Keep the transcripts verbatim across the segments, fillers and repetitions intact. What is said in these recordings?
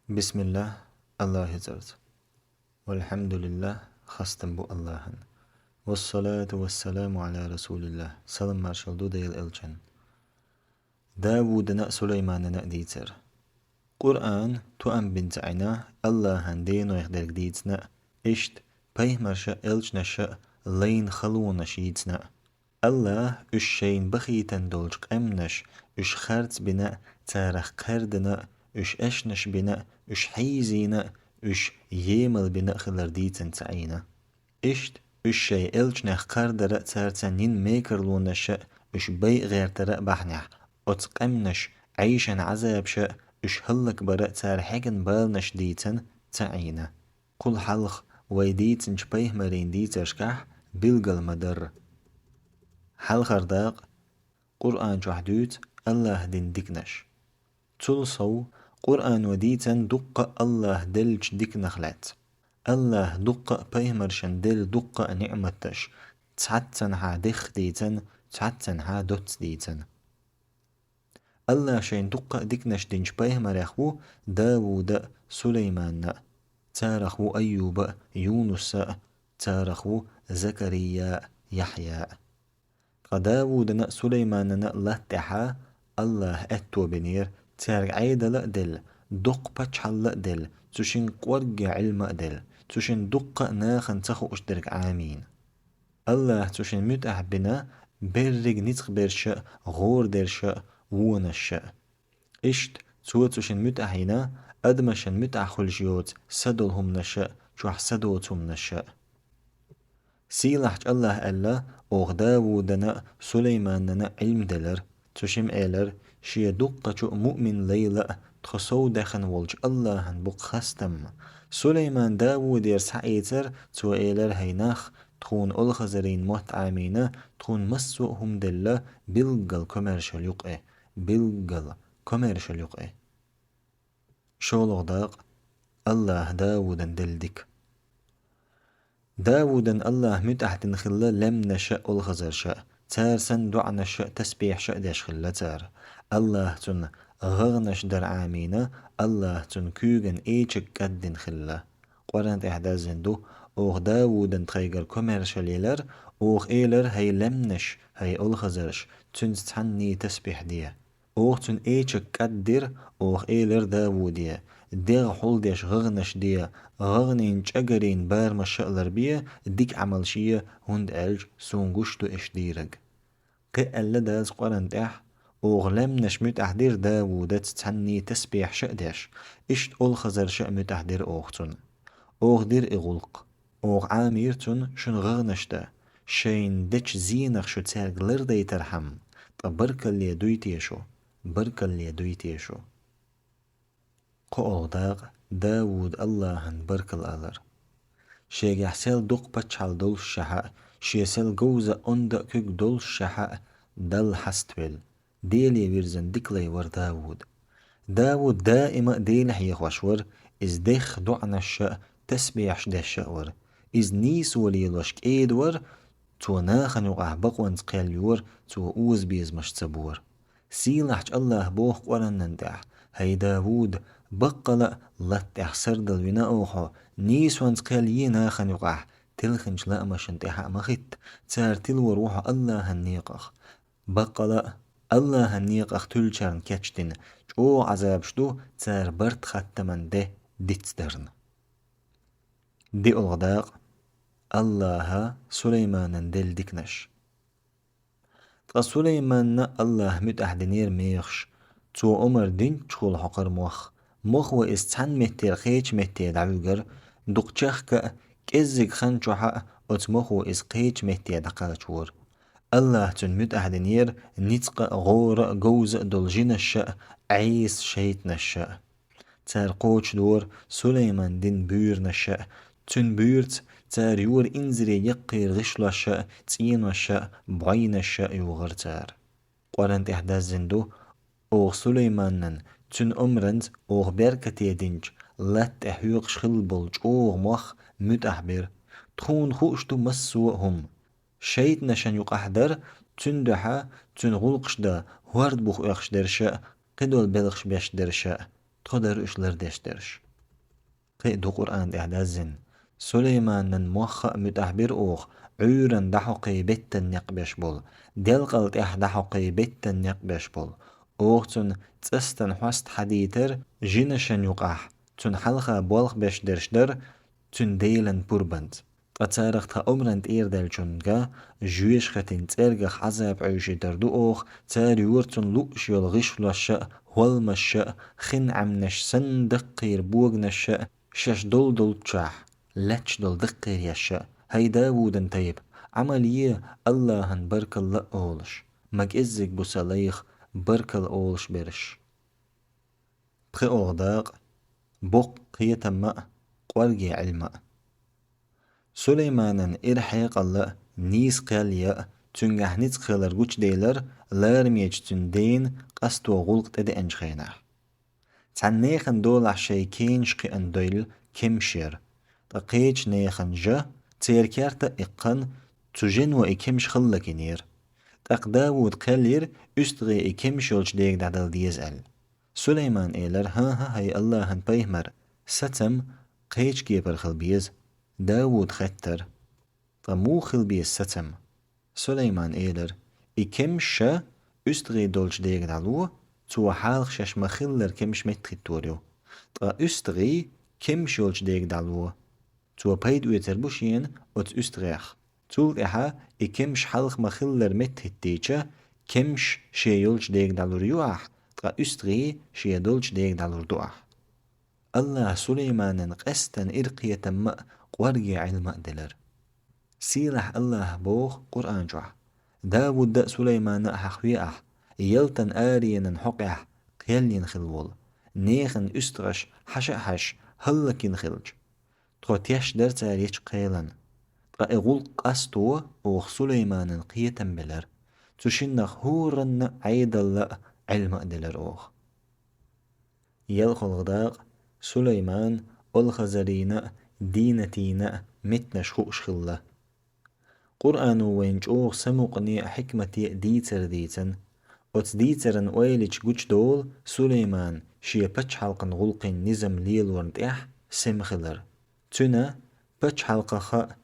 Бисмиллах, Аллахьа цӀарца. Валхьамдулиллах, хастам бу Аллахьан. Вассалату вассаламу аля расулиллах, салам-маршал ду Делан элчан. Давудана а, Сулайманана а дийцар. Къуръан тоам бина ца Ӏина, Аллахьан денойх дерг дийцина а, иштта пайхамарша а, элчанаша а лайна халонаш йийцина а. Аллахьа уьш шайна бахийтина долчу къаьмнаш, уьш харц бина а, царах кхаьрдина а, уьш эшнаш бина а, уьш хьийзийна а, уьш емал бина а хилар дийцина ца Ӏийна. Иштта уьш шайн элчанех кхардара а, царца йина мекарлонаша а, уьш байа гӀертара а бахьанехь, оцу къаьмнаш Ӏийшина Ӏазабаша а, уьш хӀаллакбара а цара хьегна баланаш дийцина ца Ӏийна. Кхул хьалха вай дийцинчу пайхамарийн дийцаршкахь билггал ма-дарра. Хьалхара дакъа, Къуръан чохь дуьйцу Аллахьа дина диканаш. Цул сов, Къуръано дийцина дуккха а Аллахьа деллачу диканах лаьцна. Аллахьа дуккха а пайхамаршна делла дуккха а ниъматаш, цхьаццанхьа дехха дийцина, цхьаццанхьа доцца дийцина. Аллахьа шайна дуккха а диканаш динчу пайхамарех ву Давуда а, Сулайманна а, царах ву Айюба а, Юнуса а, царах ву Закария а, Яхьъя а. Ткъа Давудана а, Сулайманана а латта тӀехьа Аллахьа аьтто бинера, цаьрга Ӏедал а делла, доккха пачхьалла а делла, цу шинна кӀорггера Ӏилма а делла, цу шинна дуккха а нахана ца хууш дерг Ӏамийна. Аллахьа цу шинна муьтӀахь бина берриг ницкъ берша а, гӀора дерша а, вонашша а. Иштта цо цу шинна муьтӀахь йина адамашна муьтӀахь хуьлуш йоцу са долу хӀуманаша а, чохь са доцу хӀуманаша а. Сийлахьчу Аллахьа аьлла: «Оха Давудана а, Сулайманана а Ӏилма делара». Цу шимма элара: «Шен дуккхачу а муъмин лайла а тхо сов даьхна волчу Аллахьан бу-кх хастам». Сулайман Давудера схьаийцар, цо элара: «ХӀай нах, тхуна олхазарийн мотт Ӏамийна, тхуна массо а хӀума делла, билггал комаьршалла ю-кх и, билггал комаьршалла ю-кх и». ШолгӀа дакъа, Аллахьа Давудана делла дика. Давудана Аллахьа муьтӀахь дина хилла лаьмнаша а, олхазарша а, цара санна доӀанаша а, тасбихьаша а деш хилла цара. Аллахьа цунна гӀагӀнаш дар Ӏамийна, Аллахьа цунна куьйган эчиг кӀаддина хилла. Къуръан тӀехь даздина ду: «Оха Давудана тхайгара комаьршалла елара, оха элара: „ХӀай лаьмнаш, хӀай олхазарш, цуьнца цхьанний тасбихь де“. Оха цуьнан эчиг кӀаддира, оха элара Давуде: „ДегӀ хьулдеш гӀагӀнаш де, гӀагӀнийн чӀагарийн барамаш а ларбе, дика Ӏамалш е, хӀунда аьлча суна гуш ду уьш дийриг“». Кхин а аьлла Дала Къуръан тӀехь: «Оха лаьмнаш муьтӀахь дира Давудаца цхьанний тасбихьаша а деш, иштта олхазарша а муьтӀахь дира оха цунна. Оха дира и гӀуллакх. Оха Ӏамийра цунна шуна гӀагӀнаш дан, шайна дечу зенах шу цаьрга лардайтархьама, ткъа баркалле дуй те шу, баркалле дуй те шу». КхоалгӀа дакъа, Давуда Аллахьан баркалла алар. Шегахь сел дукха пачхьалла доллушехь а, шен сел говза а, онда а куьг доллушехь а, Далла хьаставелла, Деле вирзина дика лай вара Давуд. Давуд даима а Дела хьехош вара, иза дехха доӀанашша а, тасбихьаш дешша а вара. Иза нийсо лелош кӀеда вара, цо нахана юкъахь бакъонца кхел йора, цо озабезамаш ца бора. Сийлахьчу Аллахьа боху Къуръанан тӀехь: «ХӀай Давуд, баккъала а латта тӀехь сардала вина оха хьо, нийсонца кхел е нахана юкъахь, телхинчу лаамашна тӀехь а ма хӀитта, цара тилор ву хьо Аллахьан некъах. Баккъала а, Аллахьан некъах туьллучарна кечдина, чӀогӀа Ӏазабаш ду, цара барт хаттаман де дицдарна». ДиъалгӀа дакъа, Аллахьа Сулайманан делла диканаш. Ткъа Сулайманна Аллахьа муьтӀахь динера мехаш, цо омра динчухула хьокхура мох. Мохо иза цхьана меттера кхечу метте дӀавуьгура, дукха чехка а, кӀеззиг хан чохь а оцу мохо иза кхечу метте дӀакхачавора. Аллахьа цуьнан муьтӀахь динера ницкъа а, гӀора а, говза а долу жинашша а, Ӏеса шайтанашша а. Цара кхочушдора Сулайман дина буьйранашша а, цуьнан буьйраца цара йора инзаре яккхийра гӀишлошша а, цӀеношша а, бӀойнашша а йогӀура цара. Къуръан тӀехь даздина ду: «Оха Сулайманан, цуьнан омранца оха беркате динчу, латта тӀе хьоькхуш хилла болу чӀогӀа мох муьтӀахь бира. Тхуна хууш ду массо а хӀума. Шайтанашна юкъахь дара, цуьнан дуьхьа цуьнан гӀуллакхаш дан хӀорда буха оьхуш дерша а, кхидолу белхаш беш дерша а. Тхо дара уьш лардеш дерш. Кхин а ду Къуръан тӀехь даьззина: «Сулайманан мохха а муьтӀахь бира оха, Ӏуьйранна дӀахьокхий беттан некъ беш болу, делкъал тӀехь дӀахьокхий беттан некъ беш болу. Оха цунна цӀастан хьоста хьадийтар жинашан юкъахь, цунна хьалха болх беш дерш дара цуьнан Делан пурбанца. Ткъа царах тхан омран тӀера даьллачунга жоьжахатин цӀергах Ӏазап Ӏуьйшийтар ду оха, цара юьра цунна лууш йолу гӀишлошша а, хӀолламашша а, хин Ӏаьмнаш санна даккхийра боганашша а, шаьш долу долччохь лаьтташ долу даккхийра ешша а. ХӀай Давудан тайпа, Ӏамал е Аллахьан баркалла а олуш, ма кӀеззиг бу сан лайх баркалла олуш берш». ПхоьалгӀа дакъа: боккха кхетам а, кӀорге Ӏилма а. Сулайманан ира хьекъал а, нийса кхел ян а, цуьнгахь ницкъ хилар гучуделира ларамечу цуьнан дена къасто гӀуллакх тӀедеанчу хенахь. Цхьана нехан долахь шайн кенаш кхиъна девлла кемаш яра, ткъа кхечу нехан жа, церан керта а иккхина, цу жино и кемаш хӀаллакйинера. ТӀаккха Давуда кхел йира уьстагӀий и кемаш йолчу дега дӀадала деза аьлла. Сулаймана элира: «ХӀан-хӀа, хӀай Аллахьан пайхамар, сацам кхечу кепара хила беза». Давуда хаьттира: «Ткъа муха хила беза сацам?» Сулаймана элира: «И кемаш ша уьстагӀий долчу дега дӀало, цо хьалха шаьш ма-хиллара кемаш меттахӀиттор ю. Ткъа уьстагӀий кемаш йолчу дега дӀало, цо пайда оьцур бу шена оцу уьстагӀех. Цул тӀаьхьа и кемаш хьалха ма-хиллара меттахӀиттийча, кемаш шен йолчу дега дӀалур ю ахь, ткъа уьстагӀий шен долчу дега дӀалур ду ахь». Аллахьа Сулайманан къаьстина ира кхетам а, кӀорге Ӏилма а делира. Сийлахь Аллахьа боху Къуръан чохь: «Давуда а, Сулаймана а хьахве ахь, ялтан аренан хьокъехь кхел йина хилла волу, нехан уьстагӀаш хьаша а хьаьжча, хӀаллакйина хилча. Тхо тешна дара цара ечу кхелан. Ткъа и гӀуллакх къасто оха Сулайманан кхетам белира, цу шиннах хӀоранна а Ӏедалла а, Ӏилма а делира оха». ЯлхолгӀа дакъа: Сулайман олхазарина а, дийнатина а меттанаш хууш хилла. Къуръано вайна чӀогӀа самукъане а, хьикмате а дийцар дийцина. Оцу дийцаран ойла йича гучудолу Сулайман шен пачхьалкхан гӀуллакхийн низам лелорна тӀехь сема хилар. Цуьнан пачхьалкхаха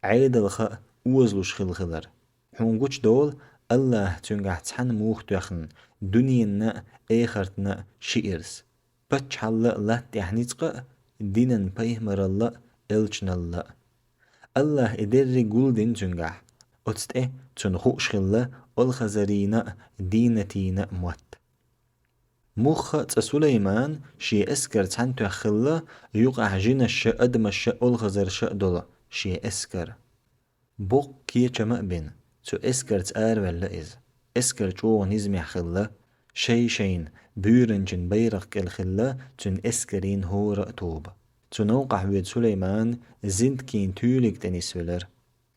а, Ӏедалха а озалуш хилла хилар. Хьуна гучудолу Аллахьа цуьнгахь цхьаьна муха тоьхна дуьненна а, эхартна а ши ирс: паччахьалла а, латта тӀехь ницкъ а, динан пайхамаралла а, элчаналла а. Аллахьа и дерриг гулдина цуьнгахь. Оцу тӀе цунна хууш хилла олхазарина а, дийнатина а мотт. Мухха а цкъа Сулайман шен эскар цхьаьна тоьхна хилла, юкъахь жинашша а, адамашша а, олхазарша а долу шен эскар. Боккха кечам а бина, цу эскарца араваьлла иза. Эскар чӀогӀа низамехь хилла, шай-шайна буьйранчин байракх кӀел хилла цуьнан эскарийн хӀора а тоба. Цу новкъахь воьду Сулайман зинтийн туьйлиг тӀе нисвелира.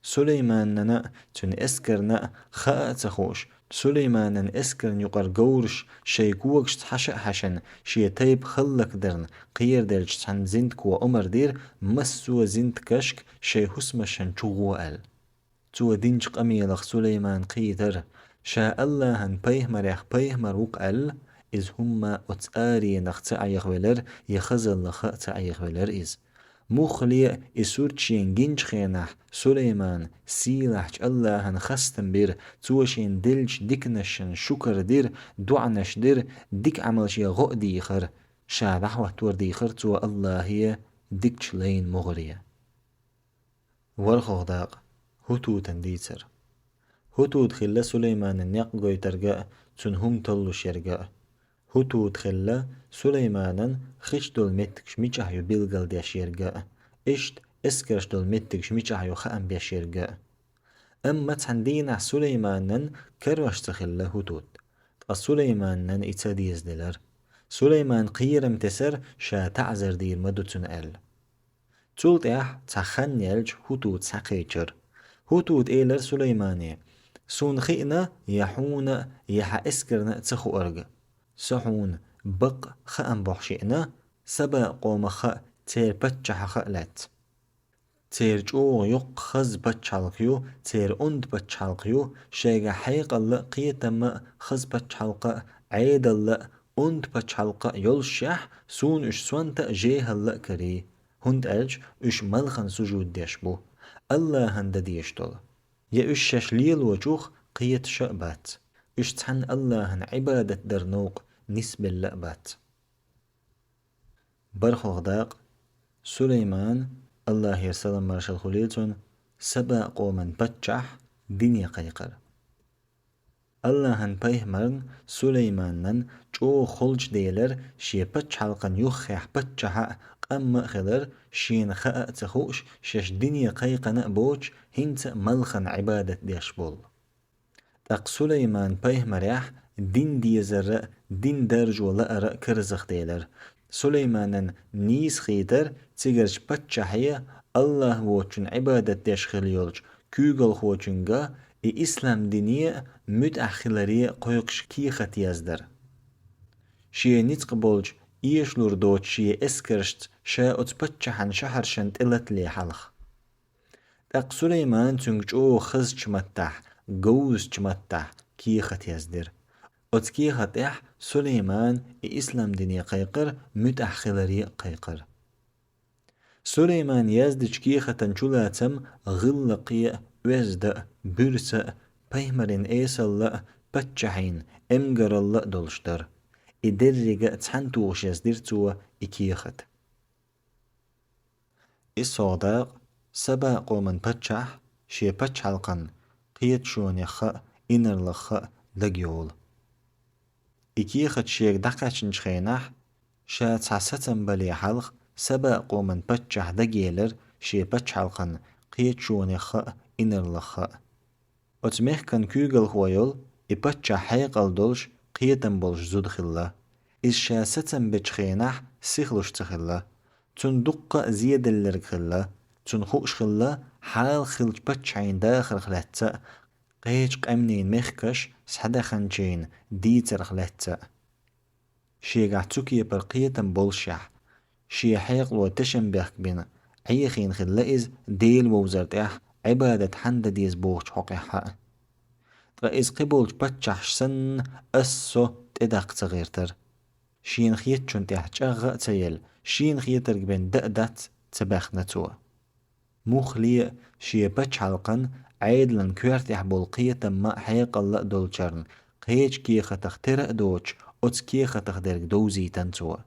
Сулайманана а, цуьнан эскарна а хаа а ца хууш, Сулайманан эскарна юкъара говраш шайн когашца хьаша а хьаьшна, шен тайпа хӀаллакдарна кхераделча, цхьана зинтако омра дира массо а зинтакашка шайн хӀусамашна чугӀо аьлла. Цо динчу къамелах Сулайман кхийтира, ша Аллахьан пайхамарех пайхамар ву-кх аьлла, иза хӀумма оцу аренах ца Ӏехавелира, я хазаллаха а ца Ӏехавелира иза. Муххале а и сурт шена гинчу хенахь Сулайман сийлахьчу Аллахьан хастам бира, цо шена деллачу диканашна шукар дира, доӀанаш дира, дика Ӏамал шен гӀо а дийхира, ша дӀахӀоттор дийхира цо Аллахье дикачу лайна могӀаре. ВорхӀалгӀа дакъа. ХӀутутан дийцар. ХӀутут хилла Сулайманан некъ гойтарг а, цунна хӀума таллуш ерг а. ХӀутут хилла Сулайманан хиш долу меттигаш мичахь ю билгалдеш ерг а, иштта эскарш долу меттигаш мичахь ю хаам беш ерг а. Амма цхьана дийнахь Сулайманан карош ца хилла ХӀутут. Ткъа Сулайманан и ца дезаделира. Сулайман кхерам тесира, ша таӀзар дийр ма ду цунна аьлла. Цул тӀаьхьа цхьа хан яьлча ХӀутут схьакхечира. ХӀутут элира Сулаймане: «Суна хиъна, я хьуна а, я хьан эскарна а ца хуург. Со хьуна бакъ хаам бохуш еана Саба къомах а, церан паччахьах а лаьцна. Церан чӀогӀа йоккха хаза пачхьалкх ю, церан онда пачхьалкх ю, шайгахь хьекъал а, кхетам а, хаза пачхьалкх а, Ӏедал а, унта пачхьалкх а йолушшехь, суна уьш сонта а, жехӀалла а карий, хӀунда аьлча уьш малхан сужуд деш бу, АллахӀан дан дезаш долу. Я уьш шаьш лелочух кхеташ а бац, уьш цхьанна АллахӀан Ӏибадат дар новкъа нисбелла а бац. БархӀалгӀа дакъа. Сулайман, АллахӀера салам-маршалла хуьлийла цунна, Саба къоман паччахь, дине кхайкхар. АллахӀан пайхамарна Сулайманан чӀогӀа холчаделар шен пачхьалкхан юххехь паччахьа а, къамма а хилар, шена хаа а ца хууш, шаьш дине кхайкхина а боцуш, хӀинца а малхан Ӏибадат деш болу. ТӀаккха Сулайман пайхамарехь дин дезар а, дин даржо лаар а карзахделар. Сулайманан нийса хийтар цигарчу паччахье, АллахӀ воцучун Ӏибадат деш хилла йолчу куьйгалхочуьнга и ислам дине а, муьтӀахь хиларе а кхойкхуш кехат яздар. Шен ницкъ болчу эшалур доцу шен эскаршца ша оцу паччахьан шахьаршна тӀелатале хьалха. ТӀаккха Сулайман цуьнга чӀогӀа хазачу маттахь, говзачу маттахь кехат яздира. Оцу кехат тӀехь Сулайман и ислам дине кхайкхар, муьтӀахь хиларе а кхайкхар. Сулайман яздечу кехатан чулацам гӀиллакхе а, оьзда а, буьрса а, пайхамарийн эсалла а, паччахьийн эмгаралла а долуш дара. И деррига а цхьаьна тухуш яздира цо и кехат. ИссалгӀа дакъа. Саба къоман паччахь шен пачхьалкхан кхеташонех а, инарлех а дагайовла. И кехат шега дӀакхаьчначу хенахь, ша цхьа сацам бале хьалха, Саба къоман паччахь дагаелира шен пачхьалкхан кхеташонех а, инарлех а. Оцу мехкан куьйгалхо йолу и паччахь хьекъал долуш, кхетам болуш зуда хилла. Иза ша сацам бечу хенахь сихалуш ца хилла. Цунна дуккха а зеделларг хилла. Цунна хууш хилла хьалха хиллачу паччахьийн дахарх лаьцна а, кхечу къаьмнийн мехкаш схьадаьхначийн дийцарх лаьцна а. Шегахь цу кепара кхетам болушехь, шен хьекъало тешнабехк бина, Ӏехийна хилла иза Дела вовзар тӀехь, Ӏибадат хьанна дан деза бохучу хьокъехь а. Ткъа иза кхиболчу паччахьаш санна, ас-со тӀедаккха ца гӀиртира. Шена хетачунна тӀехь чӀагӀа а ца елла, шена хетарг бен дан а дац, ца баьхна цо. Муххале а шен пачхьалкхан Ӏедалан коьртехь болу кхетам а, хьекъал а долчарна кхечу кехатах тера а доцуш, оцу кехатах дерг довзийтина цо.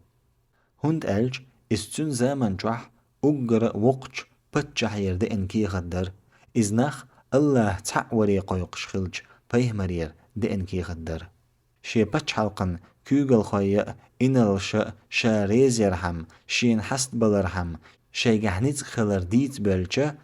ХӀунда аьлча иза цуьнан заман чохь уггар а воккхачу паччахьера деана кехат дара. Иза нах АллахӀ цхьаъ варе кхойкхуш хиллачу пайхамарера деана кехат дара. Шен пачхьалкхан куьйгалхой а, инарлаша а ша реза ярхьама, шена хьастабалархьама, шайгахь ницкъ хилар дийца боьлча,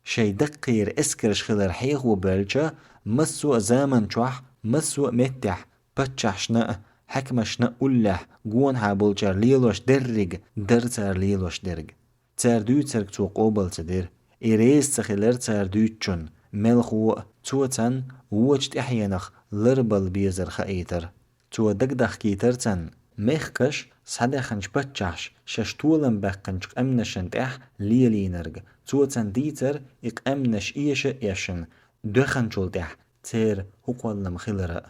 шайн даккхийра эскарш хилар хьехо боьлча, массо а заман чохь, массо а меттехь, паччахьашна а, хьаькамашна а уллехь гонахьа болчара лелош дерриг дара цара лелош дерг. Цара дуьйцург цо къобал ца дира. И реза ца хилира цара дуьйцучунна, мелхо а, цо царна вочу тӀаьхьенах ларбала безар хаийтара. Цо дагадахкийтара царна мехкаш схьадаьхначу паччахьаша шаьш толам баьккхинчу къаьмнашна тӀехь лелийнарг, цо царна дийцара и къаьмнаш эша а эшна, доьхначул тӀаьхьа церан хӀун кхоллам хилар а.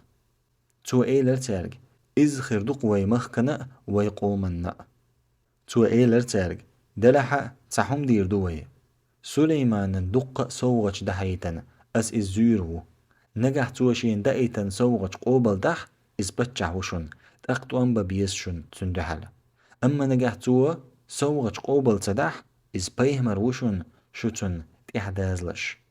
Цо элира цаьрга: «Изза хир ду-кх вай махкана а, вай къоманна а». Цо элира цаьрга: «Делахь а, цхьа хӀума дийр ду вай. Сулайманан дуккха а совгӀаташ дахьийтина, ас иза зуьйр ву. Нагахь цо шена даийтина совгӀаташ къобал дахь, иза паччахь ву шуна, тӀаккха тӀом бан беза шуна цуьнан дуьхьал. Амма нагахь цо совгӀаташ къобал ца дахь, иза пайхамар ву шуна, шу цунна тӀаьхьа дазалаш».